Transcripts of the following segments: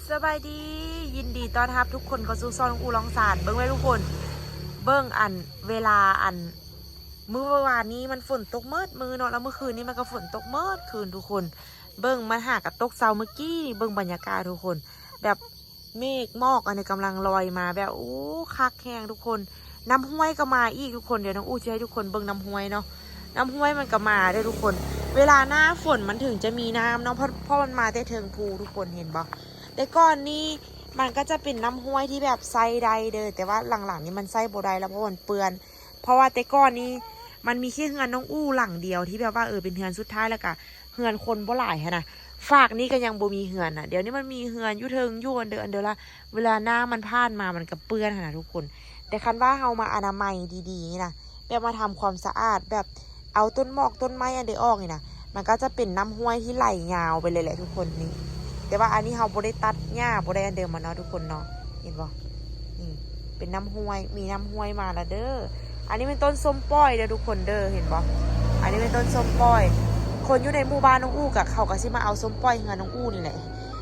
ສະບາຍດີ ຍິນດີຕ້ອນຮັບທຸກຄົນເຂົ້າສູ່ຊ່ອງນ້ອງອູ່ລອງສານ. ເບິ່ງໄວ້ທຸກຄົນ ເບິ່ງອັນເວລາອັນ ມື້ວານນີ້ມັນຝົນຕົກໝົດມື້ເນາະ ແລ້ວມື້ຄືນນີ້ມັນກໍຝົນຕົກໝົດຄືນທຸກຄົນ. ເບິ່ງ ມັນຫາກະຕົກເຊົ້າມື້ກີ້ນີ້ ເບິ່ງບັນຍາກາດທຸກຄົນ ແບບເມກໝອກອັນນີ້ກຳລັງລອຍມາ ແບບ ໂອ້ ຄັກແຮງທຸກຄົນ. ນ້ຳຫ້ວຍກໍມາອີກທຸກຄົນ. ດຽວນ້ອງອູ່ຊິໃຫ້ທຸກຄົນເບິ່ງນ້ຳຫ້ວຍເນາະ. ນ້ຳຫ້ວຍມັນກໍມາເດີ້ທຸກຄົນ. ເວລາໜ້າຝົນມັນເຖິງຈະມີນ້ຳເນາະ ເພາະ ເພາະມັນມາແຕ່ເທິງພູທຸກຄົນ ເຫັນບໍ່? ແຕ່ກ່ອນນີ້ມັນກໍຈະເປັນນ້ຳຫ້ວຍທີ່ແບບໃຊ້ໄດ້ເດີ້ ແຕ່ວ່າຫຼັງໆນີ້ມັນໃຊ້ບໍ່ໄດ້ແລ້ວ ເພາະມັນເປື້ອນ. ເພາະວ່າແຕ່ກ່ອນນີ້ມັນມີແຄ່ເຮືອນນ້ອງອູ່ຫຼັງດຽວທີ່ແບບວ່າ ເອີ ເປັນເຮືອນສຸດທ້າຍ ແລ້ວກະເຮືອນຄົນບໍ່ຫຼາຍຫັ້ນນະ. ຟາກນີ້ກໍຍັງບໍ່ມີເຮືອນນະ. ດຽວນີ້ມັນມີເຮືອນຢູ່ເທິງຢູ່ອັນເດີ ອັນເດີລະ ເວລານ້ຳມັນຜ່ານມາມັນກໍເປື້ອນຫັ້ນນະທຸກຄົນ. ແຕ່ຄັນວ່າເຮົາມາອະນາໄມດີໆນີ້ນະ ແບບມາທຳຄວາມສະອາດ ແບບເອົາຕົ້ນໝອກຕົ້ນໄມ້ອັນເດອອກນີ້ນະ ມັນກໍຈະເປັນນ້ຳຫ້ວຍທີ່ໄຫຼຍາວໄປເລີຍແຫຼະທຸກຄົນນີ້. ແຕ່ວ່າອັນນີ້ເຮົາບໍ່ໄດ້ຕັດຫຍ້າ ບໍ່ໄດ້ອັນເດີມັນເນາະທຸກຄົນເນາະ. ເຫັນບໍ່? ນີ້ເປັນນ້ຳຫ້ວຍ ມີນ້ຳຫ້ວຍມາແລ້ວເດີ້. ອັນນີ້ເປັນຕົ້ນສົ້ມປ່ອຍເດີ້ທຸກຄົນເດີ້ ເຫັນບໍ່? ອັນນີ້ເປັນຕົ້ນສົ້ມປ່ອຍ. ຄົນຢູ່ໃນໝູ່ບ້ານນ້ອງອູ່ກະ ເຂົາກໍຊິມາເອົາສົ້ມປ່ອຍເຮືອນນ້ອງອູ່ນີ້ແຫຼະ.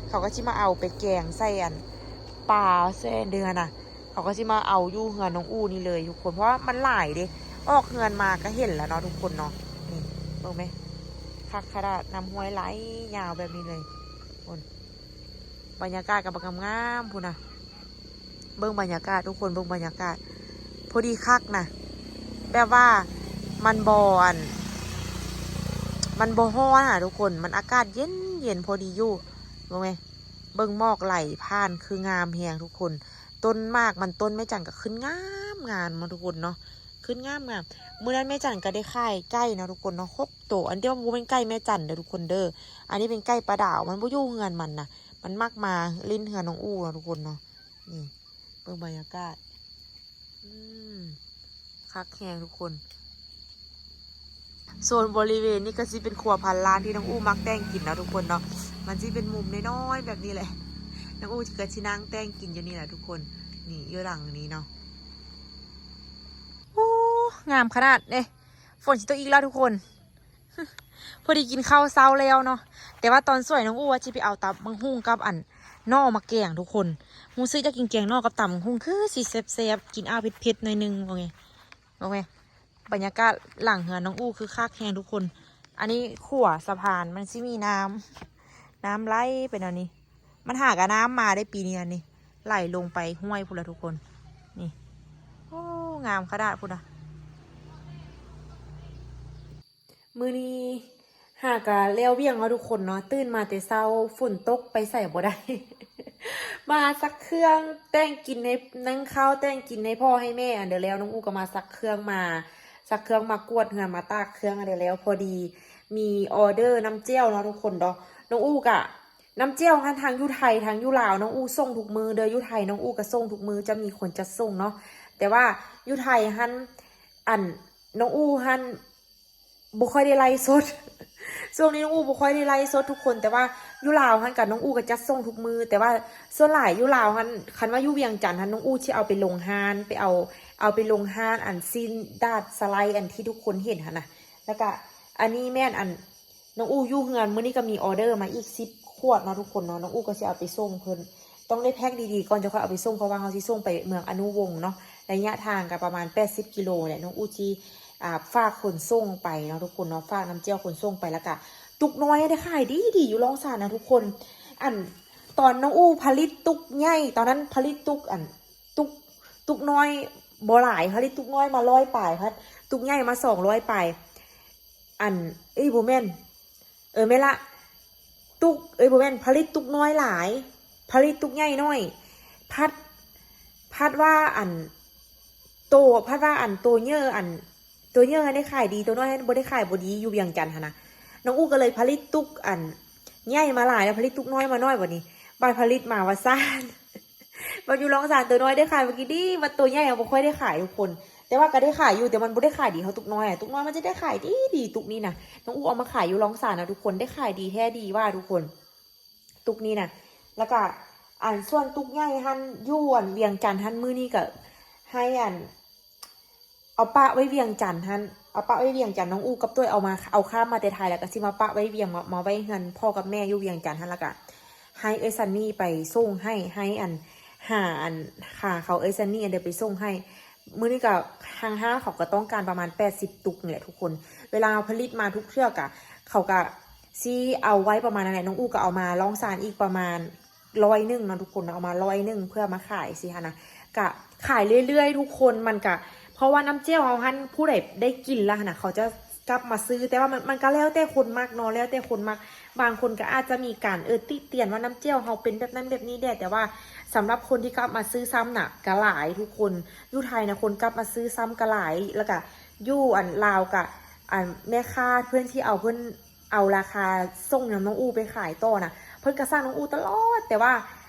ເຂົາກໍຊິມາເອົາໄປແກງໃສ່ອັນປາ ແຊເດືອນນະ ເຂົາກໍຊິມາເອົາຢູ່ເຮືອນນ້ອງອູ່ນີ້ເລີຍທຸກຄົນ ເພາະວ່າມັນຫຼາຍເດ້. ອອກເຮືອນມາກໍເຫັນແລ້ວເນາະທຸກຄົນເນາະ. ນີ້ເບິ່ງແມ ຄັກຂະໜາດ ນ້ຳຫ້ວຍໄຫຼຍາວແບບນີ້ເລີຍ. ພຸ້ນ ບັນຍາກາດກໍບັກງາມໆ ພຸ້ນນະ. ເບິ່ງບັນຍາກາດທຸກຄົນ ເບິ່ງບັນຍາກາດ ພໍດີຄັກນະ. ແບບວ່າມັນບໍ່ອັນ ມັນບໍ່ຮ້ອນນະທຸກຄົນ ມັນອາກາດເຢັນໆ ພໍດີຢູ່. ເບິ່ງແມ ເບິ່ງໝອກໄຫຼຜ່ານ ຄືງາມແຮງທຸກຄົນ. ຕົ້ນໝາກມັນ ຕົ້ນແມ່ຈັນກໍຂຶ້ນງາມງາມເນາະທຸກຄົນເນາະ ຂຶ້ນງາມງາມ. ມື້ນັ້ນແມ່ຈັນກໍໄດ້ຂາຍໄກ່ເນາະທຸກຄົນເນາະ ຫົກໂຕ. ອັນທີ່ວ່າບໍ່ແມ່ນໄກ່ແມ່ຈັນເດີ້ທຸກຄົນເດີ້ ອັນນີ້ເປັນໄກ່ປາດາວ. ມັນບໍ່ຢູ່ເຮືອນມັນນະ ມັນມັກມາຫຼິ້ນເຮືອນນ້ອງອູ່ເນາະທຸກຄົນເນາະ. ນີ້ເບິ່ງບັນຍາກາດ ອືມ ຄັກແຮງທຸກຄົນ. ໂຊນບໍລິເວນນີ້ກໍຊິເປັນຄົວພັນລ້ານທີ່ນ້ອງອູ່ມັກແຕ່ງກິນເນາະທຸກຄົນເນາະ. ມັນຊິເປັນມຸມນ້ອຍໆແບບນີ້ແຫຼະ ນ້ອງອູ່ກໍຊິນັ່ງແຕ່ງກິນຢູ່ນີ້ແຫຼະທຸກຄົນ. ນີ້ຢູ່ຫຼັງນີ້ເນາະ. ໂອ້ ງາມຂະໜາດເດ້. ຝົນຊິຕົກອີກແລ້ວທຸກຄົນ. ພໍດີກິນເຂົ້າເຊົ້າແລ້ວເນາະ ແຕ່ວ່າຕອນສວຍນ້ອງອູ່ວ່າຊິໄປເອົາຕຳບັກຫຸ່ງກັບອັນໜໍ່ມາແກງທຸກຄົນ. ຮູ້ສຶກຢາກກິນແກງໜໍ່ກັບຕຳບັກຫຸ່ງ ຄືຊິແຊບໆ ກິນອ້າວເຜັດໆໜ້ອຍໜຶ່ງ. ເບິ່ງແມ ເບິ່ງແມ ບັນຍາກາດຫຼັງເຮືອນນ້ອງອູ່ຄືຄັກແຮງທຸກຄົນ. ອັນນີ້ຂົວສະພານ ມັນຊິມີນ້ຳ ນ້ຳໄຫຼໄປແນວນີ້. ມັນຫາກະນ້ຳມາໄດ້ປີນີ້ ອັນນີ້ໄຫຼລົງໄປຫ້ວຍພຸ້ນລະທຸກຄົນ. ນີ້ ໂອ້ ງາມຂະໜາດພຸ້ນນະ. ມື້ນີ້ຫາກະແລ້ວວຽກເນາະທຸກຄົນເນາະ. ຕື່ນມາແຕ່ເຊົ້າ ຝົນຕົກໄປໃສບໍ່ໄດ້ ມາຊັກເຄື່ອງ ແຕ່ງກິນໃຫ້ ໜຶ້ງເຂົ້າ ແຕ່ງກິນໃຫ້ພໍ່ໃຫ້ແມ່ ອັນເດີແລ້ວ ນ້ອງອູ່ກໍມາຊັກເຄື່ອງ ມາຊັກເຄື່ອງ ມາກວດເຮືອນ ມາຕາກເຄື່ອງ ອັນເດີແລ້ວ. ພໍດີມີອໍເດີນ້ຳແຈ່ວເນາະທຸກຄົນເນາະ. ນ້ອງອູ່ກະ ນ້ຳແຈ່ວຫັ້ນ ທັງຢູ່ໄທທັງຢູ່ລາວ ນ້ອງອູ່ສົ່ງທຸກມື້ເດີ. ຢູ່ໄທນ້ອງອູ່ກໍສົ່ງທຸກມື້ ຈະມີຄົນຈັດສົ່ງເນາະ. ແຕ່ວ່າຢູ່ໄທຫັ້ນ ອັນ ນ້ອງອູ່ຫັ້ນ ບໍ່ຄ່ອຍໄດ້ໄລຟ໌ສົດ ຊ່ວງນີ້ນ້ອງອູ່ບໍ່ຄ່ອຍໄດ້ໄລຟ໌ສົດທຸກຄົນ. ແຕ່ວ່າຢູ່ລາວຫັ້ນກະ ນ້ອງອູ່ກໍຈັດສົ່ງທຸກມື້. ແຕ່ວ່າສ່ວນຫຼາຍຢູ່ລາວຫັ້ນ ຄັນວ່າຢູ່ວຽງຈັນຫັ້ນ ນ້ອງອູ່ຊິເອົາໄປລົງຮ້ານ ໄປເອົາ ເອົາໄປລົງຮ້ານອັນຊີ້ນດາດສະໄລ ອັນທີ່ທຸກຄົນເຫັນຫັ້ນນະ. ແລ້ວກະອັນນີ້ແມ່ນອັນ ນ້ອງອູ່ຢູ່ເຮືອນ ມື້ນີ້ກໍມີອໍເດີມາອີກສິບຂວດເນາະທຸກຄົນເນາະ. ນ້ອງອູ່ກໍຊິເອົາໄປສົ່ງເພິ່ນ ຕ້ອງໄດ້ແພັກດີໆກ່ອນ ຈັ່ງຄ່ອຍເອົາໄປສົ່ງ ເພາະວ່າເຮົາຊິສົ່ງໄປເມືອງອະນຸວົງເນາະ ໄລຍະທາງກໍປະມານແປດສິບກິໂລແຫຼະ. ນ້ອງອູ່ຊິ ອ່າ ຝາກຂົນສົ່ງໄປເນາະທຸກຄົນເນາະ ຝາກນ້ຳແຈ່ວຂົນສົ່ງໄປ. ແລ້ວກະຕຸກນ້ອຍໄດ້ຂາຍດີໆຢູ່ລ່ອງຊານນະທຸກຄົນ. ອັນ ຕອນນ້ອງອູ່ຜະລິດຕຸກໃຫຍ່ ຕອນນັ້ນຜະລິດຕຸກ ອັນ ຕຸກ ຕຸກນ້ອຍບໍ່ຫຼາຍ ຜະລິດຕຸກນ້ອຍມາຮ້ອຍປາຍ ພັດຕຸກໃຫຍ່ມາສອງຮ້ອຍປາຍ. ອັນ ເອີຍ ບໍ່ແມ່ນ ເອີ ແມ່ນລະ ຕຸກ ເອີຍ ບໍ່ແມ່ນ ຜະລິດຕຸກນ້ອຍຫຼາຍ ຜະລິດຕຸກໃຫຍ່ໜ້ອຍ ພັດ ພັດວ່າ ອັນ ໂຕ ພັດວ່າ ອັນ ໂຕເຍີ ອັນ ໂຕເຍີຫັ້ນໄດ້ຂາຍດີ ໂຕນ້ອຍຫັ້ນບໍ່ໄດ້ຂາຍບໍ່ດີ ຢູ່ວຽງຈັນຫັ້ນນະ. ນ້ອງອູ່ກໍເລີຍຜະລິດຕຸກ ອັນ ໃຫຍ່ມາຫຼາຍ ແລ້ວຜະລິດຕຸກນ້ອຍມາໜ້ອຍ. ບັດນີ້ ບັດຜະລິດມາວ່າຊັ້ນ ບັດຢູ່ລ່ອງຊານໂຕນ້ອຍໄດ້ຂາຍບັກກີ້ດີ ບັດໂຕໃຫຍ່ບໍ່ຄ່ອຍໄດ້ຂາຍທຸກຄົນ. ແຕ່ວ່າກໍໄດ້ຂາຍຢູ່ ແຕ່ມັນບໍ່ໄດ້ຂາຍດີເທົ່າຕຸກນ້ອຍອະ ຕຸກນ້ອຍມັນຈະໄດ້ຂາຍດີໆ. ຕຸກນີ້ນະ ນ້ອງອູ່ເອົາມາຂາຍຢູ່ລ່ອງຊານນະທຸກຄົນ ໄດ້ຂາຍດີແທ້ດີວ່າທຸກຄົນ ຕຸກນີ້ນະ. ແລ້ວກະ ອັນ ສ່ວນຕຸກໃຫຍ່ຫັ້ນ ຢູ່ ອັນ ວຽງຈັນຫັ້ນ ມື້ນີ້ກໍໃຫ້ ອັນ ເອົາປະໄວ້ວຽງຈັນຫັ້ນ ເອົາປະໄວ້ວຽງຈັນ. ນ້ອງອູ່ກັບຕົວຍເອົາມາ ເອົາຂ້າມມາແຕ່ໄທ ແລ້ວກໍຊິມາປະໄວ້ວຽງ ມາ ມາໄວ້ເຮືອນພໍ່ກັບແມ່ຢູ່ວຽງຈັນຫັ້ນ. ແລ້ວກະ ໃຫ້ເອື້ອຍຊັນນີ້ໄປສົ່ງໃຫ້ ໃຫ້ອັນ ຫາອັນ ຫາເຂົາເອື້ອຍຊັນນີ້ອັນເດີໄປສົ່ງໃຫ້. ມື້ນີ້ກໍທາງຮ້ານເຂົາກໍຕ້ອງການປະມານແປດສິບຕຸກນີ້ແຫຼະທຸກຄົນ. ເວລາເຮົາຜະລິດມາທຸກເທື່ອກະ ເຂົາກະຊິເອົາໄວ້ປະມານນັ້ນແຫຼະ. ນ້ອງອູ້ກໍເອົາມາລ່ອງຊານອີກປະມານຮ້ອຍໜຶ່ງເນາະທຸກຄົນເນາະ, ເອົາມາຮ້ອຍໜຶ່ງເພື່ອມາຂາຍຊີ້ຫັ້ນນະ. ກະຂາຍເລື້ອຍໆທຸກຄົນ. ມັນກະ ເພາະວ່ານ້ຳແຈ່ວເຮົາຫັ້ນ ຜູ້ໃດໄດ້ກິນແລ້ວຫັ້ນນະ ເຂົາຈະກັບມາຊື້. ແຕ່ວ່າມັນ ມັນກໍແລ້ວແຕ່ຄົນມັກເນາະ, ແລ້ວແຕ່ຄົນມັກ. ບາງຄົນກໍອາດຈະມີການ ເອີ ຕິຕຽນວ່ານ້ຳແຈ່ວເຮົາເປັນແບບນັ້ນແບບນີ້ແດ່, ແຕ່ວ່າສຳລັບຄົນທີ່ກັບມາຊື້ຊ້ຳນະ ກໍຫຼາຍທຸກຄົນ. ຢູ່ໄທນະ ຄົນກັບມາຊື້ຊ້ຳກໍຫຼາຍ, ແລ້ວກະຢູ່ອັນລາວກະ ອັນແມ່ຄ້າເພິ່ນທີ່ເອົາ ເພິ່ນເອົາລາຄາສົ່ງນຳນ້ອງອູ້ໄປຂາຍຕໍ່ນະ ເພິ່ນກໍສັ່ງນ້ອງອູ້ຕະຫຼອດ. ແຕ່ວ່າ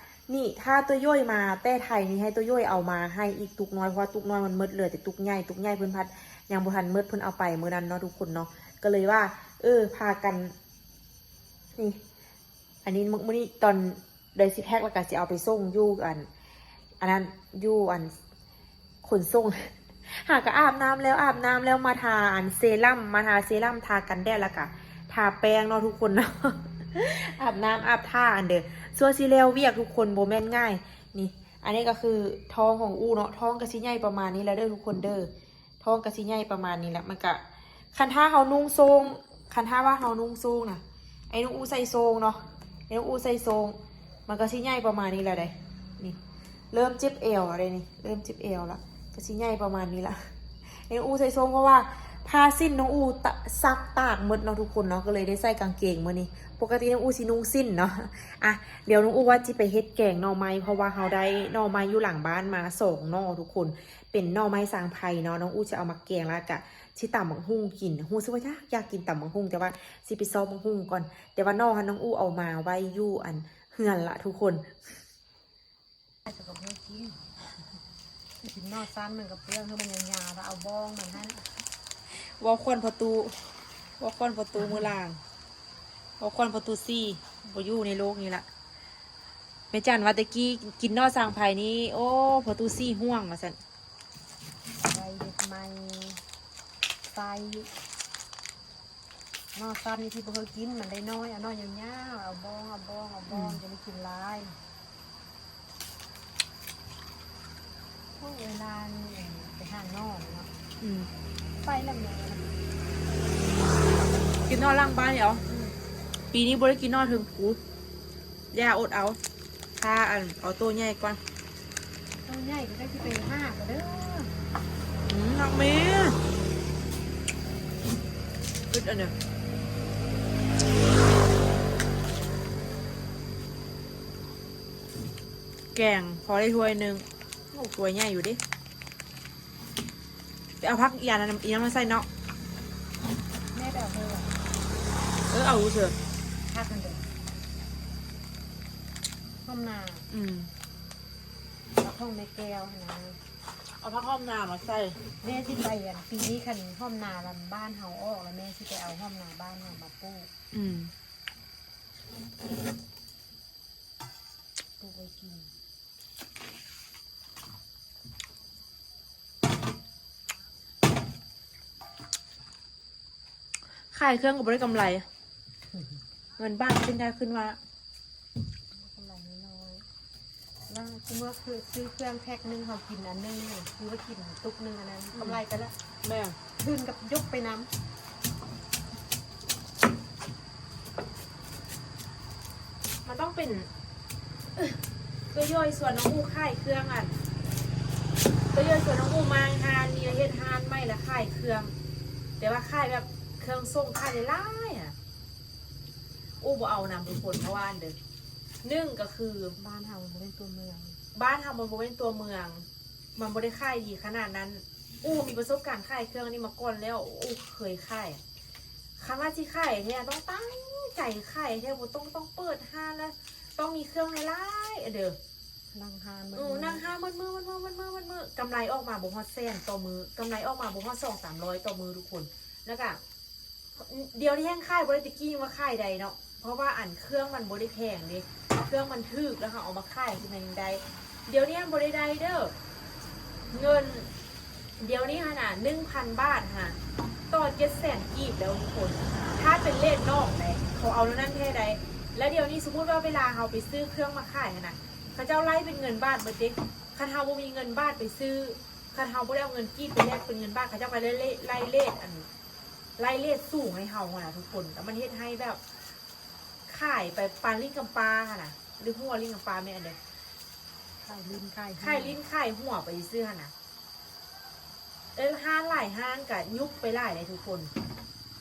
ນີ້ ຖ້າຕົວຍ່ອຍມາແຕ່ໄທນີ້ ໃຫ້ຕົວຍ່ອຍເອົາມາໃຫ້ອີກຕຸກນ້ອຍ, ເພາະວ່າຕຸກນ້ອຍມັນໝົດ, ເຫຼືອແຕ່ຕຸກໃຫຍ່. ຕຸກໃຫຍ່ເພິ່ນພັດຍັງບໍ່ທັນໝົດ, ເພິ່ນເອົາໄປມື້ນັ້ນເນາະທຸກຄົນເນາະ. ກໍເລີຍວ່າ ເອີ ພາກັນ ນີ້ ອັນນີ້ມື້ ມື້ນີ້ຕອນ ໄດ້ຊິແພັກແລ້ວກໍຊິເອົາໄປສົ່ງຢູ່ອັນ ອັນນັ້ນ ຢູ່ອັນຂົນສົ່ງ. ຫາກໍອາບນ້ຳແລ້ວ ອາບນ້ຳແລ້ວ ມາທາອັນເຊຣັມ ມາທາເຊຣັມ ທາກັນແດດ ແລ້ວກໍທາແປ້ງເນາະທຸກຄົນເນາະ. ອາບນ້ຳອາບທ່າອັນເດີ ຊົ່ວຊິແລ້ວວຽກທຸກຄົນ ບໍ່ແມ່ນງ່າຍ. ນີ້ ອັນນີ້ກໍຄືທ້ອງຂອງອູ້ເນາະ, ທ້ອງກໍຊິໃຫຍ່ປະມານນີ້ແຫຼະເດີທຸກຄົນເດີ. ທ້ອງກໍຊິໃຫຍ່ປະມານນີ້ແຫຼະ. ມັນກະ ຄັນຖ້າເຮົານຸ່ງໂສ້ງ ຄັນຖ້າວ່າເຮົານຸ່ງໂສ້ງນະ ໄອ້ນ້ອງອູ້ໃສ່ໂສ້ງເນາະ, ໄອ້ນ້ອງອູ້ໃສ່ໂສ້ງ ມັນກໍຊິໃຫຍ່ປະມານນີ້ແຫຼະເດ້. ນີ້ ເລີ່ມເຈັບແອວແລ້ວເດ້ນີ້, ເລີ່ມເຈັບແອວລະ ກໍຊິໃຫຍ່ປະມານນີ້ລະ. ໄອ້ນ້ອງອູ້ໃສ່ໂສ້ງ ເພາະວ່າຜ້າສິ້ນນ້ອງອູ້ຕະ ຊັກຕາກໝົດເນາະທຸກຄົນເນາະ, ກໍເລີຍໄດ້ໃສ່ກາງເກງມື້ນີ້. ປົກກະຕິນ້ອງອູ້ຊິນຸ່ງສິ້ນເນາະ. ອ່ະ ດຽວນ້ອງອູ້ວ່າຊິໄປເຮັດແກງໜໍ່ໄມ້ ເພາະວ່າເຮົາໄດ້ໜໍ່ໄມ້ຢູ່ຫຼັງບ້ານມາສອງໜໍ່ທຸກຄົນ. ເປັນໜໍ່ໄມ້ຊາງໄພເນາະ, ນ້ອງອູ້ຈະເອົາມາແກງ ແລ້ວກະຊິຕຳບັກຫຸ່ງກິນ. ຮູ້ສຶກວ່າຢາກ ຢາກກິນຕຳບັກຫຸ່ງ ແຕ່ວ່າຊິໄປຊອກບັກຫຸ່ງກ່ອນ. ແຕ່ວ່າໜໍ່ຫັ້ນນ້ອງອູ້ເອົາມາໄວ້ຢູ່ອັນເຮືອນລະທຸກຄົນ. ໃສ່ກະເພາະກິນ ກິນໜໍ່ຊັ້ນມັນກະເປືອງ ໃຫ້ມັນຍາວໆ ແລ້ວເອົາບ້ອງມັນຫັ້ນ. ເວົ້າຂວັນພໍ່ຕູ້ ເວົ້າຂວັນພໍ່ຕູ້ມື້ລາງ ເວົ້າຂວັນພໍ່ຕູ້ສີ່ ບໍ່ຢູ່ໃນໂລກນີ້ລະ. ແມ່ຈັນວ່າແຕ່ກີ້ກິນໜໍ່ຊາງໄພນີ້ ໂອ້ ພໍ່ຕູ້ສີ່ຫ່ວງວ່າຊັ້ນ. ໄວ້ເຮັດໃໝ່ ໃສ່ໜໍ່ຊັ້ນນີ້ທີ່ບໍ່ເຄີຍກິນ ມັນໄດ້ໜ້ອຍ ເອົາໜໍ່ຍາວໆ ເອົາບ້ອງ ເອົາບ້ອງ ເອົາບ້ອງ ອືມ ຈະໄດ້ກິນຫຼາຍ. ໂອ້ ເວລານີ້ໄປຫາໜໍ່ເນາະ ອືມ ໄປແລ້ວແມ່ ກິນໜໍ່ຫຼັງບ້ານເອົາ ອືມ ປີນີ້ບໍ່ໄດ້ກິນໜໍ່ເທິງພູ. ຢ່າ ອົດເອົາ ຖ້າອັນ ເອົາໂຕໃຫຍ່ກ່ອນ ໂຕໃຫຍ່ກໍໄດ້ຊິໄປຫາກໍເດີ. ອືມ ນັກແມ່ ອຶດອັນນີ້ ແກງພໍໄດ້ຖ້ວຍໜຶ່ງ. ໂອ້ ຖ້ວຍໃຫຍ່ຢູ່ເດ້. ໄປເອົາຜັກອີ່ອັນນັ້ນ ອີ່ຫຍັງມາໃສ່ເນາະ. ແມ່ໄປເອົາເດີ. ເອີ ເອົາເດີ. ຜັກຫັ້ນເດີ ຫອມໜາ. ອືມ ຜັກຂອງແມ່ແກ້ວຫັ້ນນະ. ເອົາຜັກຫອມໜາມາໃສ່. ແມ່ຊິໄປອັນ ປີນີ້ຄັນຫອມໜາລຳບ້ານເຮົາອອກແລ້ວ ແມ່ຊິໄປເອົາຫອມໜາບ້ານເຮົາມາປູກ. ອືມ ປູກໄວ້ກິນ. ຂາຍເຄື່ອງກໍບໍ່ໄດ້ກຳໄລ ເງິນບາດຂຶ້ນໄດ້ຂຶ້ນວ່າ ກຳໄລນ້ອຍໆ ວ່າຄືວ່າ ຄື ຊື້ເຄື່ອງແພັກໜຶ່ງ ເຮົາກິນອັນໜຶ່ງ ຄືວ່າກິນຕຸກໜຶ່ງ ອັນນັ້ນ ອືມ ກຳໄລໄປລະ. ແມ່ນ ທຶນກັບຍົກໄປນຳ. ມັນຕ້ອງເປັນ ໂຕໂຍຍຊວນນ້ອງອູ້ຂາຍເຄື່ອງ ອັນ ໂຕໂຍຍຊວນນ້ອງອູ້ມາງຮ້ານນີ້ ລະເຮັດຮ້ານໃໝ່ ລະຂາຍເຄື່ອງ ແຕ່ວ່າຂາຍແບບເຄື່ອງສົ່ງ ຂາຍຫຼາຍໆ ອະ. ອູ້ບໍ່ເອົານຳທຸກຄົນ ເພາະວ່າອັນເດີ ໜຶ່ງກໍຄື ບ້ານເຮົາມັນບໍ່ແມ່ນຕົວເມືອງ ບ້ານເຮົາມັນບໍ່ແມ່ນຕົວເມືອງ ມັນບໍ່ໄດ້ຂາຍດີຂະໜາດນັ້ນ. ອູ້ມີປະສົບການຂາຍເຄື່ອງອັນນີ້ມາກ່ອນແລ້ວ ອູ້ເຄີຍຂາຍ. ຄັນວ່າຊິຂາຍແທ້ ຕ້ອງຕັ້ງໃຈຂາຍແທ້ ບໍ່ຕ້ອງ ຕ້ອງເປີດຮ້ານ ລະຕ້ອງມີເຄື່ອງຫຼາຍໆ ອະເດີ ນັ່ງຮ້ານ ເອີ ນັ່ງຮ້ານໝົດມື້ ໝົດມື້ ໝົດມື້ ໝົດມື້ ກຳໄລອອກມາບໍ່ຮອດແສນຕໍ່ມື້ ກຳໄລອອກມາບໍ່ຮອດສອງສາມຮ້ອຍຕໍ່ມື້ທຸກຄົນ. ລະກະ ດຽວນີ້ແຮ່ງຂາຍບໍ່ໄດ້ ແຕ່ກີ້ຍັງວ່າຂາຍໄດ້ເນາະ ເພາະວ່າອັນເຄື່ອງມັນບໍ່ໄດ້ແພງເດ້ ເຄື່ອງມັນຖືກ ລະເຮົາເອົາມາຂາຍຄືມັນຍັງໄດ້. ດຽວນີ້ມັນບໍ່ໄດ້ໄດ້ເດີ ເງິນ ດຽວນີ້ຫັ້ນນະ ໜຶ່ງພັນບາດຫັ້ນ ຕໍ່ເຈັດແສນກີບແລ້ວທຸກຄົນ. ຖ້າເປັນເລດນອກໃດ ເຂົາເອົາແນວນັ້ນແທ້ໃດ. ແລ້ວດຽວນີ້ສົມມຸດວ່າເວລາເຮົາໄປຊື້ເຄື່ອງມາຂາຍຫັ້ນນະ ເຂົາເຈົ້າໄລ່ເປັນເງິນບາດເບິດເດ້. ຄັນເຮົາບໍ່ມີເງິນບາດໄປຊື້ ຄັນເຮົາບໍ່ໄດ້ເອົາເງິນກີບໄປແລກເປັນເງິນບາດ ເຂົາເຈົ້າກໍໄລ່ເລ- ໄລ່ເຣດ ອັນ ໄລ່ເຣດສູງໃຫ້ເຮົາຫັ້ນນະທຸກຄົນ. ແລ້ວມັນເຮັດໃຫ້ແບບ ຂາຍໄປປານຫຼິ້ນກຳປາຫັ້ນນະ ຫຼື ຫົວຫຼິ້ນກຳປາແມ່ນອັນໃດ? ຂາຍຫຼິ້ນຂາຍຫົວ ຂາຍຫຼິ້ນຂາຍຫົວໄປຊື່ໆຫັ້ນນະ. ແລ້ວຮ້ານຫຼາຍຮ້ານກະຍຸບໄປຫຼາຍເດ້ທຸກຄົນ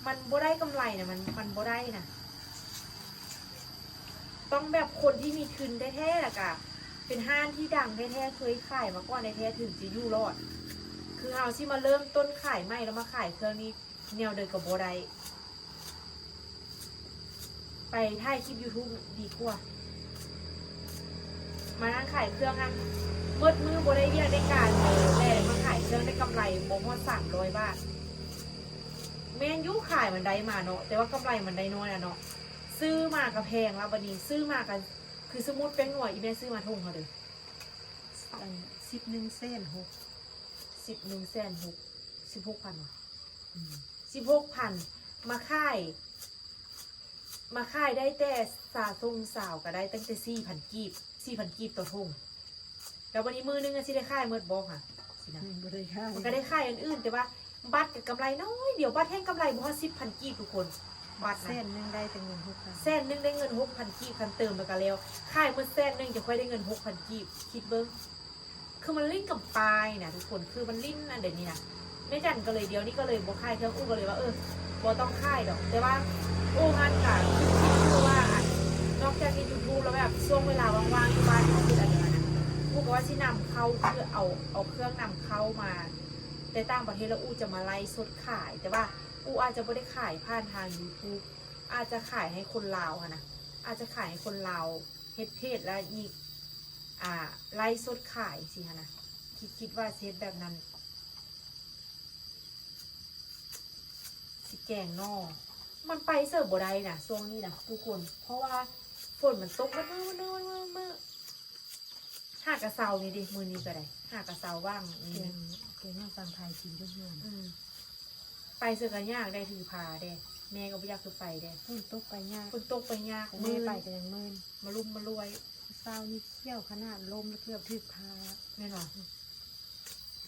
ມັນບໍ່ໄດ້ກຳໄລນະ ມັນ ມັນບໍ່ໄດ້ນະ. ຕ້ອງແບບຄົນທີ່ມີທຶນແທ້ໆ ແລ້ວກະເປັນຮ້ານທີ່ດັງແທ້ໆ ເຄີຍຂາຍມາກ່ອນແທ້ໆ ເຖິງຈະຢູ່ລອດ. ຄືເຮົາຊິມາເລີ່ມຕົ້ນຂາຍໃໝ່ ແລ້ວມາຂາຍເຄື່ອງນີ້ ແນວໃດກໍບໍ່ໄດ້ ໄປຖ່າຍຄລິບຢູທູບດີກວ່າ ມານັ່ງຂາຍເຄື່ອງຫັ້ນ ໝົດມື້ບໍ່ໄດ້ວຽກໄດ້ການເລີຍ ແລະມາຂາຍເຄື່ອງໄດ້ກຳໄລບໍ່ຮອດສາມຮ້ອຍບາດ. ແມ່ນຢູ່ຂາຍມັນໄດ້ມາເນາະ ແຕ່ວ່າກຳໄລມັນໄດ້ນ້ອຍນະເນາະ. ຊື້ມາກໍແພງລະ ບັດນີ້ຊື້ມາກໍ ຄືສົມມຸດແປ້ງນົວ ອີ່ແມ່ຊື້ມາຖົງເທົ່າໃດ? ອັນ ສິບໜຶ່ງແສນຫົກ ສິບໜຶ່ງແສນຫົກ ສິບຫົກພັນຫວາ? ອືມ ສິບຫົກພັນ ມາຂາຍ ມາຂາຍໄດ້ແຕ່ ສາສົ່ງສາວກໍໄດ້ຕັ້ງແຕ່ສີ່ພັນກີບ ສີ່ພັນກີບຕໍ່ຖົງ. ແລ້ວບັດນີ້ມື້ໜຶ່ງອະ ຊິໄດ້ຂາຍໝົດບໍ່ຫະ? ຊິນະ ອືມ ບໍ່ໄດ້ຂາຍ ມັນກໍໄດ້ຂາຍອັນອື່ນ ແຕ່ວ່າບັດກໍກຳໄລນ້ອຍດຽວ ບັດແຮ່ງກຳໄລບໍ່ຮອດສິບພັນກີບທຸກຄົນ. ບັດນະ ແສນໜຶ່ງໄດ້ແຕ່ເງິນຫົກພັນ ແສນໜຶ່ງໄດ້ເງິນຫົກພັນກີບ ຄັນເຕີມແລ້ວກໍແລ້ວ. ຂາຍໝົດແສນໜຶ່ງ ຈັ່ງຄ່ອຍໄດ້ເງິນຫົກພັນກີບ ຄິດເບິ່ງ. ຄືມັນຫຼິ້ນກຳປານີ້ນະທຸກຄົນ ຄືມັນຫຼິ້ນອັນໃດນີ້ນະ. ແມ່ຈັນກໍເລີຍ ດຽວນີ້ກໍເລີຍບໍ່ຂາຍເຄື່ອງ ອູກໍເລີຍວ່າ ເອີ ບໍ່ຕ້ອງຂາຍດອກ. ແຕ່ວ່າອູຫັ້ນກະຄິດຢູ່ວ່າ ອັນ ນອກຈາກເຮັດຢູທູບແລ້ວ ແບບຊ່ວງເວລາວ່າງໆຢູ່ບ້ານເຮົາເຮັດອັນນີ້ນະ ອູກໍວ່າຊິນຳເຂົ້າ ຄືເອົາ ເອົາເຄື່ອງນຳເຂົ້າມາແຕ່ຕ່າງປະເທດ ແລ້ວອູຈະມາໄລຟ໌ສົດຂາຍ. ແຕ່ວ່າອູອາດຈະບໍ່ໄດ້ຂາຍຜ່ານທາງຢູທູບ ອາດຈະຂາຍໃຫ້ຄົນລາວຫັ້ນນະ ອາດຈະຂາຍໃຫ້ຄົນລາວ ເຮັດເພຈ ແລ້ວນີ້ ອ່າ ໄລຟ໌ສົດຂາຍຊີ້ຫັ້ນນະ. ຄິດ ຄິດວ່າຊິເຮັດແບບນັ້ນ. ຊິແກງໜໍ່ ມັນໄປໃສບໍ່ໄດ້ນະຊ່ວງນີ້ນະທຸກຄົນ ເພາະວ່າຝົນມັນຕົກມາມື້ ມື້ ມື້ ມື້ ຫາກະເຊົານີ້ເດ້ ມື້ນີ້ກໍໄດ້ ຫາກະເຊົາວ່າງ ແກງ ແກງໜໍ່ສັ່ງໄທກິນຢູ່ເຮືອນ. ອືມ ໄປໃສກໍຍາກໄດ໋ ຖືພາເດ້ ແມ່ກໍບໍ່ຢາກຄືໄປເດ້. ຝົນຕົກໄປຍາກ ຝົນຕົກໄປຍາກ ແມ່ໄປກໍຍັງເມີນ ມາລຸ້ມມາລວຍ. ເຊົ້ານີ້ຂຽວຂະໜາດ ລົ້ມແລ້ວເກືອບຖືກພາ ແມ່ນບໍ່? ອືມ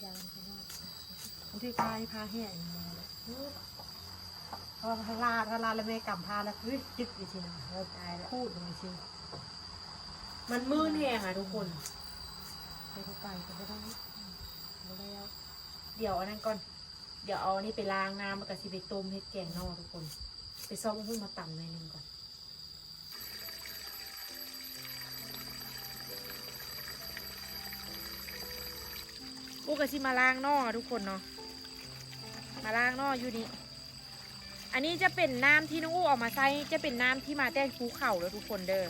ຢ້ານຂະໜາດ ມັນຖືກພາ ພາແຫ້ງແນ່ເລີຍ. ອືມ ເພາະວ່າລາດ ລາດແລ້ວແມ່ກຳພາແລ້ວ ອຶ້ຍ ຈຶ່ກຢູ່ຊີ້ນະ ເອີ ຕາຍແລ້ວ ຂູດລົງຊີ້. ມັນມື່ນແຮງອະທຸກຄົນ ແຕ່ບໍ່ໄປກໍບໍ່ໄດ້ ບໍ່ແລ້ວ. ດຽວອັນນັ້ນກ່ອນ ດຽວເອົາອັນນີ້ໄປລ້າງນ້ຳ ແລ້ວກໍຊິໄປຕົ້ມເຮັດແກງໜໍ່ທຸກຄົນ. ໄປຊອກໝາກຫຸ່ງມາຕຳໜ້ອຍໜຶ່ງກ່ອນ. ອູກໍຊິມາລ້າງໜໍ່ທຸກຄົນເນາະ ມາລ້າງໜໍ່ຢູ່ນີ້. ອັນນີ້ຈະເປັນນ້ຳທີ່ນ້ອງອູເອົາມາໃສ່ ຈະເປັນນ້ຳທີ່ມາແຕ່ພູເຂົາເດີທຸກຄົນເດີ.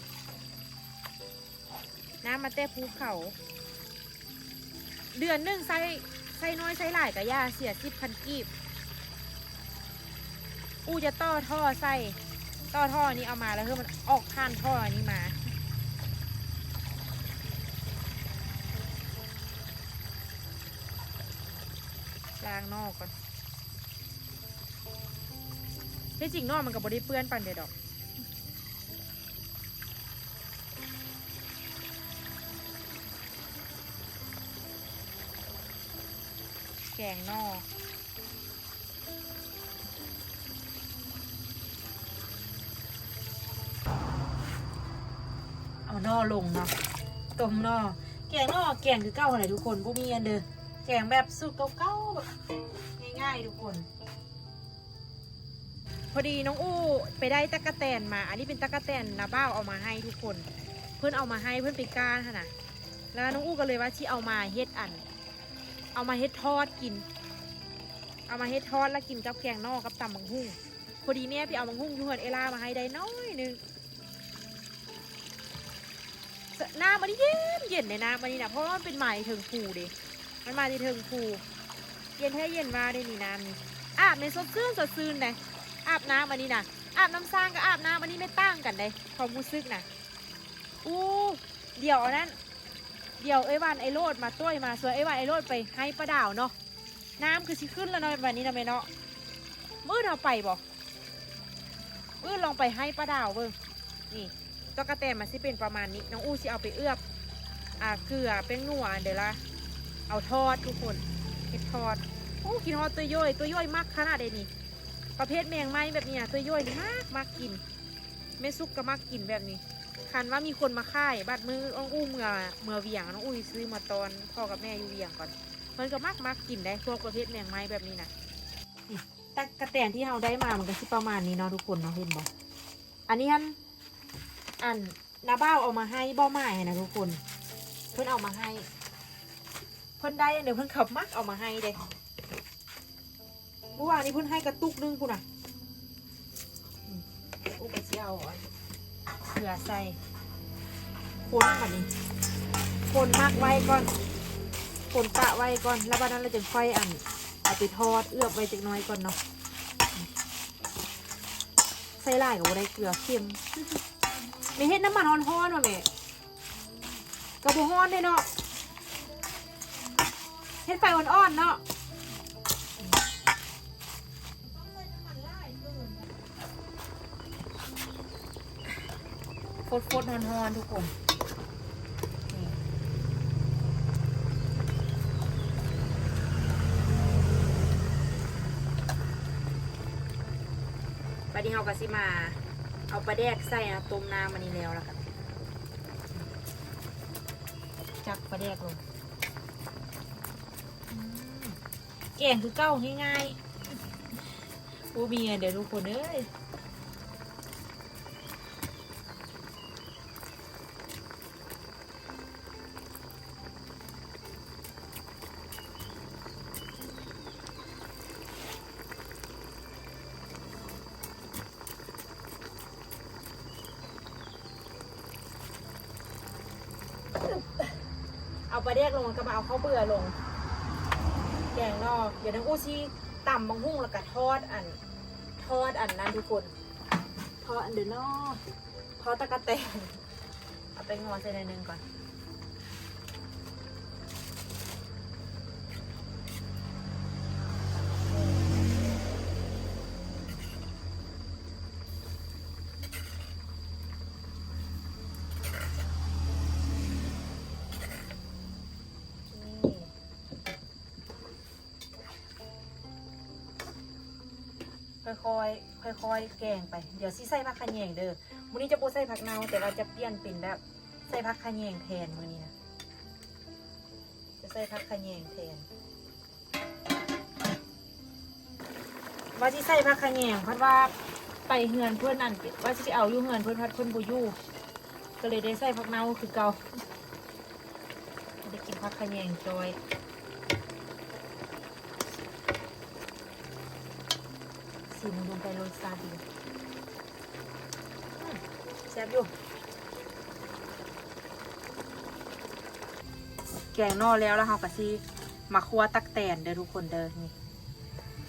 ນ້ຳມາແຕ່ພູເຂົາ ເດືອນໜຶ່ງໃຊ້ ໃຊ້ໜ້ອຍໃຊ້ຫຼາຍກະຢ່າ ເສຍສິບພັນກີບ. ອູຈະຕໍ່ທໍ່ໃສ່ ຕໍ່ທໍ່ນີ້ເອົາມາ ແລ້ວໃຫ້ມັນອອກຜ່ານທໍ່ນີ້ມາ. ລ້າງໜໍ່ກ່ອນ ທີ່ຈິງໜໍ່ມັນກໍບໍ່ໄດ້ເປື້ອນປານໃດດອກ. ແກງໜໍ່ ເອົາໜໍ່ລົງເນາະ ຕົ້ມໜໍ່ ແກງໜໍ່ ແກງຄືເກົ່າຫັ້ນແຫຼະທຸກຄົນ ບໍ່ມີຫຍັງເດີ ແກງແບບສູດເກົ່າໆ ແບບງ່າຍໆທຸກຄົນ. ພໍດີນ້ອງອູໄປໄດ້ຕັກກະແຕນມາ ອັນນີ້ເປັນຕັກກະແຕນນ້າບ່າວເອົາມາໃຫ້ທຸກຄົນ ເພິ່ນເອົາມາໃຫ້ ເພິ່ນໄປກ້ານຫັ້ນນະ ແລ້ວນ້ອງອູກໍເລີຍວ່າຊິເອົາມາເຮັດອັນ ເອົາມາເຮັດທອດກິນ ເອົາມາເຮັດທອດແລ້ວກິນກັບແກງໜໍ່ກັບຕຳບັກຫຸ່ງ. ພໍດີແມ່ໄປເອົາບັກຫຸ່ງຢູ່ເຮືອນເອື້ອຍຫຼ້າມາໃຫ້ໄດ້ໜ້ອຍໜຶ່ງ. ສະ ນ້ຳອັນນີ້ເຢັນໆເດ້ ນ້ຳອັນນີ້ນະ ເພາະວ່າມັນເປັນມາແຕ່ເທິງພູເດ້ ມັນມາແຕ່ເທິງພູ ເຢັນແທ້ເຢັນວ່າເດ້ນີ້ ນ້ຳນີ້ ອາບແມ່ນສົດຊື່ນ ສົດຊື່ນເດ້ ອາບນ້ຳອັນນີ້ນະ ອາບນ້ຳສ້າງກັບອາບນ້ຳອັນນີ້ແມ່ນຕ່າງກັນເດ້ ຄວາມຮູ້ສຶກນະ. ອູ້ ດຽວອັນນັ້ນ ດຽວເອື້ອຍຫວັນອ້າຍໂລດມາ ໂຕ້ຍມາຊວນເອື້ອຍຫວັນອ້າຍໂລດໄປໄຮ່ປ້າດາວເນາະ. ນ້ຳຄືຊິຂຶ້ນແລ້ວເນາະ ບາດນີ້ເນາະແມ່ເນາະ. ມື້ອື່ນເຮົາໄປບໍ່? ມື້ອື່ນລອງໄປໄຮ່ປ້າດາວເບິ່ງ. ນີ້ ຕະກະແຕນມັນຊິເປັນປະມານນີ້ ນ້ອງອູຊິເອົາໄປເອືອບ ອ່າ ເກືອ ແປ້ງນົວ ອັນເດລະ ເອົາທອດທຸກຄົນ ເຮັດທອດ. ໂອ້ ຄິດຮອດຕົວໂຢຍ ຕົວໂຢຍມັກຂະໜາດໃດນີ້ ປະເພດແມງໄມ້ແບບນີ້ນະ ຕົວໂຢຍມັກ ມັກກິນ. ແມ່ສຸກກໍມັກກິນແບບນີ້ ຄັນວ່າມີຄົນມາຂາຍ ບັດມື້ນ້ອງອູເມືອ ເມືອວຽງ ນ້ອງອູຊິຊື້ມາຕ້ອນພໍ່ກັບແມ່ຢູ່ວຽງກ່ອນ ເພິ່ນກໍມັກ ມັກກິນໄດ໋ ພວກປະເພດແມງໄມ້ແບບນີ້ນະ. ນີ້ ຕະກະແຕນທີ່ເຮົາໄດ້ມາ ມັນກໍຊິປະມານນີ້ເນາະທຸກຄົນເນາະ ເຫັນບໍ່? ອັນນີ້ຫັ້ນ ອັນ ນ້າບ່າວເອົາມາໃຫ້ ບໍ່ໝາຍນະທຸກຄົນ ເພິ່ນເອົາມາໃຫ້ ເພິ່ນໄດ້ອັນໃດເພິ່ນກໍມັກເອົາມາໃຫ້ເດ້. ເມື່ອວານນີ້ເພິ່ນໃຫ້ກະຕຸກໜຶ່ງພຸ້ນນະ. ອືມ ອຸກະຊິເອົາອັນເກືອໃສ່ ຄົນບັດນີ້ ຄົນໝັກໄວ້ກ່ອນ ຄົນປະໄວ້ກ່ອນ ແລ້ວບັດນັ້ນລະຈຶ່ງຄ່ອຍອັນ ເອົາໄປທອດ ເອືອບໄວ້ຈັກໜ້ອຍກ່ອນເນາະ. ໃສ່ຫຼາຍກໍບໍ່ໄດ້ ເກືອເຄັມ. ແມ່ເຮັດນ້ຳມັນຮ້ອນໆ ຫວາແມ່? ກໍບໍ່ຮ້ອນເດ້ເນາະ ເຮັດໄຟອ່ອນໆ ເນາະ. ຟົດໆ ຮ້ອນໆ ທຸກຄົນ. ນີ້ ບັດນີ້ເຮົາກໍຊິມາເອົາປາແດກໃສ່ນະ ຕົ້ມນ້ຳອັນນີ້ແລ້ວ ແລ້ວກໍຈັກປາແດກລົງ. ອືມ ແກງຄືເກົ່າ ງ່າຍໆ ບໍ່ມີອັນໃດທຸກຄົນເອີຍ. ເອົາປາແດກລົງ ແລ້ວກໍມາເອົາເຂົ້າເບືອລົງ ແກງໜໍ່. ດຽວນ້ອງອູຊິຕຳບັກຫຸ່ງ ແລ້ວກໍທອດອັນ ທອດອັນນັ້ນທຸກຄົນ ທອດອັນເດີເນາະ ທອດຕະກະແຕນ. ເອົາແປ້ງນົວໃສ່ໜ້ອຍໜຶ່ງກ່ອນ. ຄ່ອຍໆ ຄ່ອຍໆ ແກງໄປ. ດຽວຊິໃສ່ຜັກຂະແຍງເດີ. ມື້ນີ້ຈະບໍ່ໃສ່ຜັກເນົ່າ ແຕ່ວ່າຈະປ່ຽນເປັນແບບໃສ່ຜັກຂະແຍງແທນ ມື້ນີ້ນະ ຈະໃສ່ຜັກຂະແຍງແທນ. ວ່າຊິໃສ່ຜັກຂະແຍງ ພັດວ່າໄປເຮືອນເພິ່ນ ອັນ ວ່າຊິໄປເອົາຢູ່ເຮືອນເພິ່ນ ພັດເພິ່ນບໍ່ຢູ່ ກໍເລີຍໄດ້ໃສ່ຜັກເນົ່າຄືເກົ່າ. ໄດ້ກິນຜັກຂະແຍງຈ້ອຍ. ຊີມເບິ່ງໄປ ລົດຊາດດີ. ອືມ ແຊບຢູ່. ແກງໜໍ່ແລ້ວ ແລ້ວເຮົາກໍຊິມາຂົ້ວຕັກແຕນເດີທຸກຄົນເດີ. ນີ້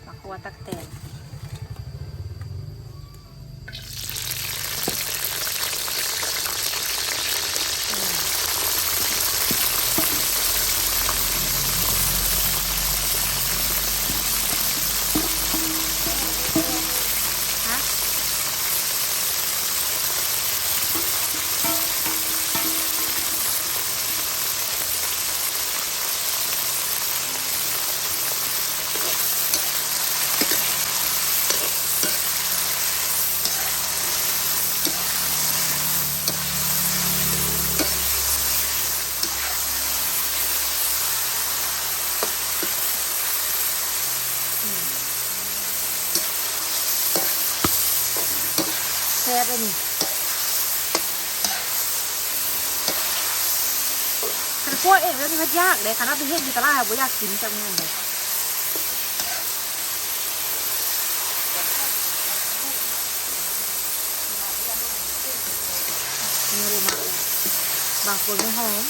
ມາຂົ້ວຕັກແຕນ. ແຊບເລີຍນີ້. ຄັນຂົ້ວເອງແລ້ວນີ້ມັນຍາກເດ້ ຄັນເອົາໄປເຮັດຢູ່ຕະຫຼາດ ບໍ່ຢາກກິນຈັກມື້ເດ້. ແມ່ບໍ່ມັກ ບາງຄົນບໍ່ຫອມ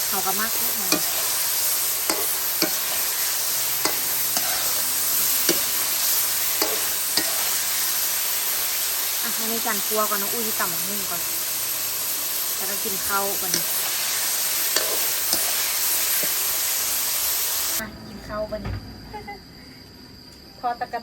ເຮົາກໍມັກຢູ່ຫອມ. ອ່ະ ໃຫ້ໃນຈານຄົວກ່ອນ ນ້ອງອຸ້ຍຊິຕຳບັກຫຸ່ງກ່ອນ ແລ້ວກໍກິນເຂົ້າບັດນີ້ ອ່ະ ກິນເຂົ້າບັດນີ້ ທອດຕະກະ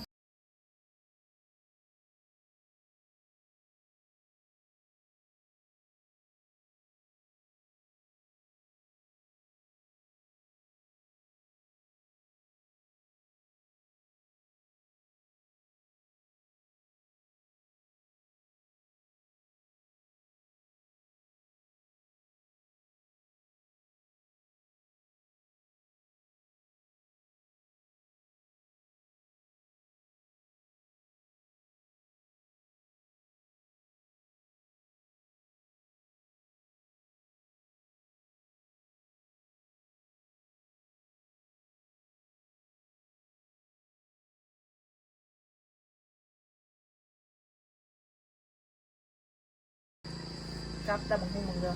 ກັບຕຳບັກຫຸ່ງເບິ່ງເດີ.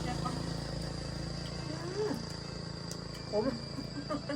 ແຊບປະ? ອືມ ຂົມ.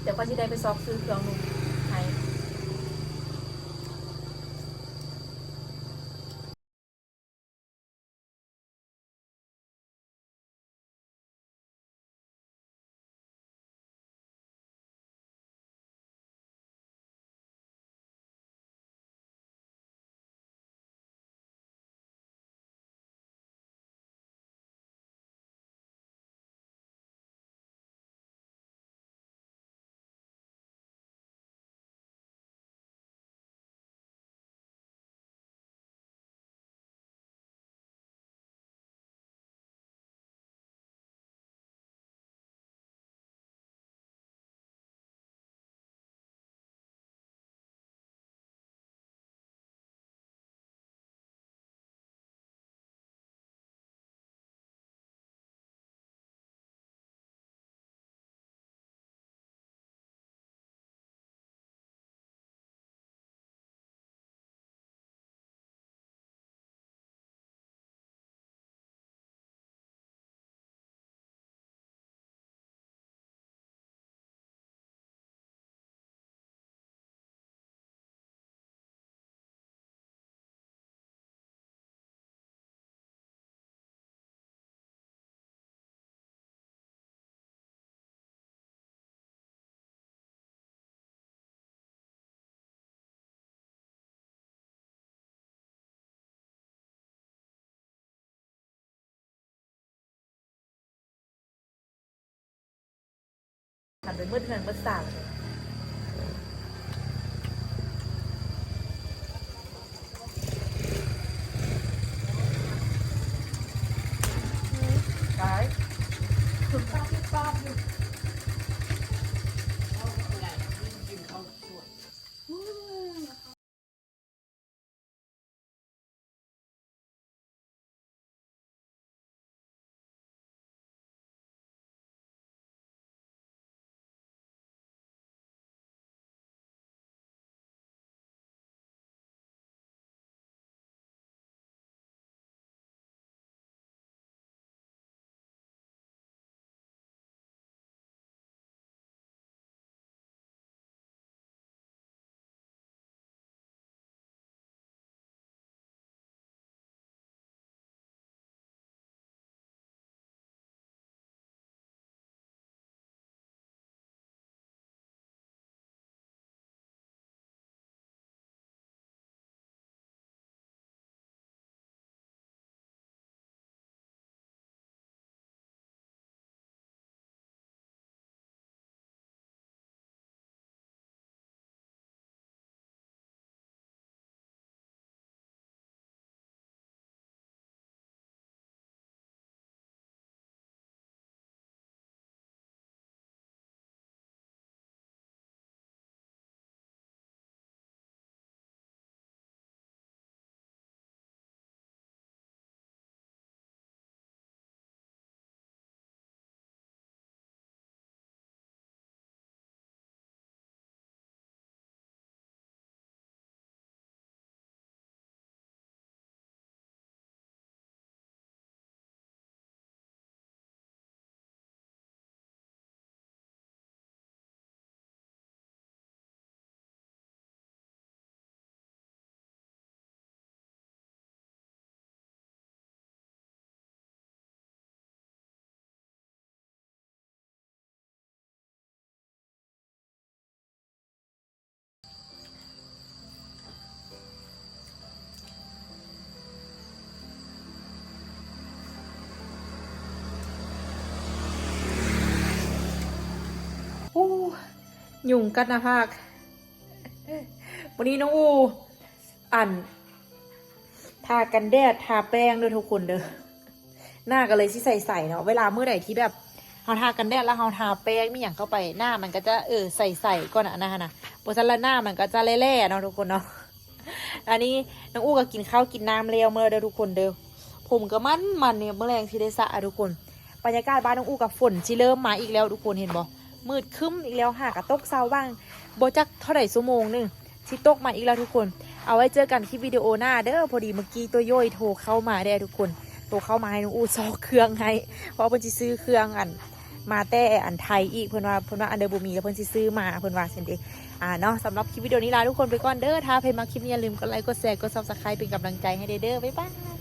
ດຽວຂ້ອຍຊິໄດ້ໄປຊອກຊື້ເຄື່ອງນຸ່ງໃຫ້. ໄປໝົດເຮືອນໝົດຊານເລີຍ. ຕາຍ. ໂອ້ ຍຸງກັດໜ້າຜາກ. ມື້ນີ້ນ້ອງອູ່ ອັນ ທາກັນແດດ ທາແປ້ງເດີທຸກຄົນເດີ. ໜ້າກໍເລີຍຊິໃສໆເນາະ. ເວລາມື້ໃດທີ່ແບບເຮົາທາກັນແດດ ແລ້ວເຮົາທາແປ້ງມີຫຍັງເຂົ້າໄປ ໜ້າມັນກໍຈະ ເອີ ໃສໆກ່ອນນະ ອັນນັ້ນນະ. ບໍ່ຊັ້ນລະໜ້າມັນກໍຈະແຫຼ້ໆເນາະທຸກຄົນເນາະ. ອັນນີ້ນ້ອງອູ່ກໍກິນເຂົ້າກິນນ້ຳແລ້ວເມື່ອເດີທຸກຄົນເດີ. ຜົມກໍມັນໆ ນີ້ ມື້ແລງຊິໄດ້ສະທຸກຄົນ. ບັນຍາກາດບ້ານນ້ອງອູ່ກໍຝົນຊິເລີ່ມມາອີກແລ້ວທຸກຄົນ ເຫັນບໍ່? ມືດຄຶ້ມອີກແລ້ວ ຫາກະຕົກເຊົາຫວ່າງ ບໍ່ຈັກເທົ່າໃດຊົ່ວໂມງໜຶ່ງ ຊິຕົກມາອີກແລ້ວທຸກຄົນ. ເອົາໄວ້ເຈີກັນຄລິບວິດີໂອໜ້າເດີ. ພໍດີເມື່ອກີ້ຕົວໂຢຍໂທເຂົ້າມາເດ້ທຸກຄົນ ໂທເຂົ້າມາໃຫ້ນ້ອງອູ່ຊອກເຄື່ອງໃຫ້ ເພາະວ່າເພິ່ນຊິຊື້ເຄື່ອງ ອັນ ມາແຕ່ ອັນ ໄທອີກ. ເພິ່ນວ່າ ເພິ່ນວ່າອັນໃດບໍ່ມີແລ້ວເພິ່ນຊິຊື້ມາ ເພິ່ນວ່າຊັ້ນເດ. ອ່າ ເນາະ ສຳລັບຄລິບວິດີໂອນີ້ລາທຸກຄົນໄປກ່ອນເດີ. ຖ້າໃຜມັກຄລິບນີ້ ຢ່າລືມກົດໄລ ກົດແຊ ກົດ Subscribe ເປັນກຳລັງໃຈໃຫ້ແດ່ເດີ. ບາຍບາຍ.